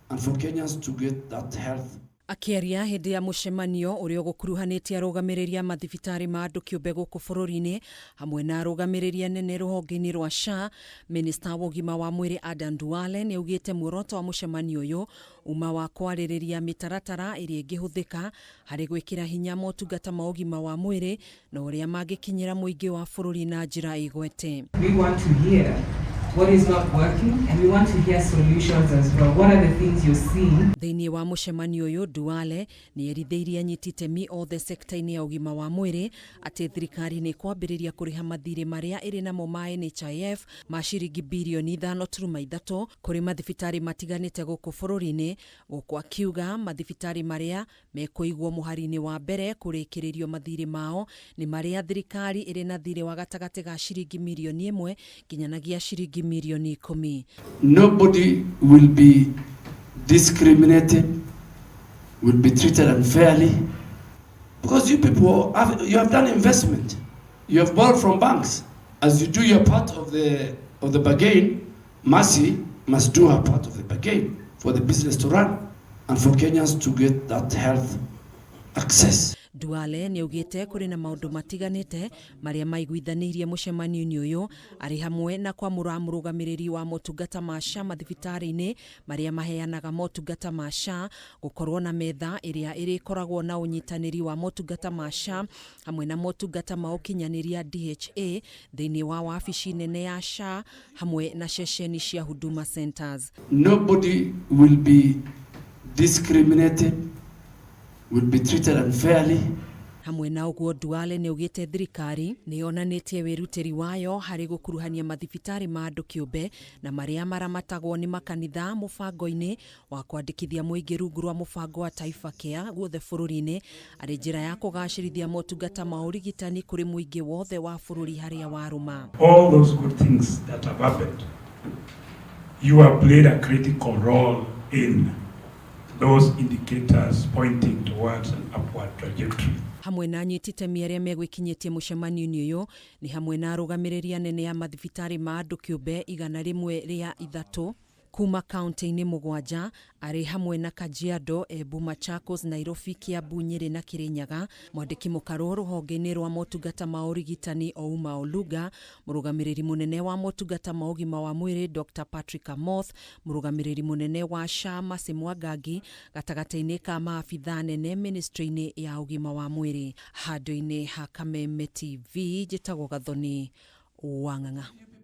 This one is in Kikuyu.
And for Kenyans to get that health. Akĩaria hĩndĩ ya mũcemanio ũrĩa ũgũkuruhanĩtie arũgamĩrĩri a mathibitarĩ ma andũ kĩũmbe gũkũ bũrũri-inĩ hamwe na arũgamĩrĩri anene rũhonge-inĩ rwa SHA, minista wa ũgima wa mwĩrĩ Adan Duale nĩ augĩte muoroto wa mũcemanio ũyũ uma wa kwarĩrĩria mĩtaratara ĩrĩa ĩngĩhũthĩka harĩ gwĩkĩra hinya motungata ma ũgima wa mwĩrĩ na ũrĩa mangĩkinyĩra mũingĩ wa bũrũri na njĩra ĩgwete. We want to hear what is not working and we want to hear solutions as well. What are the things you're seeing? Thĩinĩ wa mũcemanio ũyũ, Duale nĩ erithĩirie anyiti itemi othe sekta-inĩ ya ũgima wa mwĩrĩ atĩ thirikari nĩ ĩkwambĩrĩria kũrĩha mathirĩ marĩa ĩrĩ namo ma NHIF ma ciringi birioni 5.3 kũrĩ mathibitarĩ matiganĩte gũkũ bũrũri-inĩ, gũkũ akiuga mathibitarĩ marĩa mekũigwo mũhari-inĩ wa mbere kũrĩkĩrĩrio mathirĩ mao nĩ marĩa thirikari ĩrĩ na thirĩ wa gatagatĩ ga ciringi mirioni 1 nginyanagia ciringi mirioni 10. Nobody will be discriminated, will be treated unfairly, because you people have, you have done investment. You have borrowed from banks. As you do your part of the bargain, Mercy must do her part of the bargain for the business to run and for Kenyans to get that health access. Duale nĩ augĩte kũrĩ na maũndũ matiganĩte marĩa maiguithanĩirie mũcemanio-inĩ ũyũ, arĩ hamwe na kwamũra mũrũgamĩrĩri wa motungata ma SHA mathibitarĩ-inĩ marĩa maheanaga motungata ma SHA, gũkorwo na metha ĩrĩa ĩrĩkoragwo na ũnyitanĩri wa motungata ma SHA hamwe na motungata ma ũkinyanĩria DHA thĩinĩ wa wabici nene ya SHA hamwe na ceceni cia Huduma Centers. Nobody will be discriminated, will be treated unfairly. Hamwe na ũguo, Duale nĩ augĩte thirikari nĩ yonanĩtie wĩrutĩri wayo harĩ gũkuruhania mathibitarĩ ma andũ kĩũmbe na marĩa maramatagwo nĩ makanitha mũbango-inĩ wa kwandĩkithia mũingĩ rungu rwa mũbango wa Taifa Care guothe bũrũri-inĩ, arĩ njĩra ya kũgacĩrithia motungata ma ũrigitani kũrĩ mũingĩ wothe wa bũrũri harĩa warũma. All those good things that have happened, you have played a critical role in those indicators pointing towards an upward trajectory. Hamwe na anyiti itemi arĩa megwĩkinyĩtie mũcemanio-inĩ ũyũ nĩ hamwe na arũgamĩrĩri anene a mathibitarĩ ma andũ kĩũmbe 103 kuma kaunti-inĩ 7, arĩ hamwe na Kajiado, Embu, Machakos, Nairobi, Kiambu, Nyĩrĩ na Kirinyaga, mwandĩki mũkarũ rũhonge-inĩ rwa motungata ma ũrigitani Ouma Oluga, mũrũgamĩrĩri mũnene wa motungata ma ũgima wa mwĩrĩ Dr Patrick Amoth, mũrũgamĩrĩri mũnene wa SHA Mercy Mwangangi, gatagatĩ-inĩ ka maabitha nene ministry-inĩ ya ũgima wa mwĩrĩ. Handũ-inĩ ha Kameme TV, njĩtagwo Gathoni Wang'ang'a.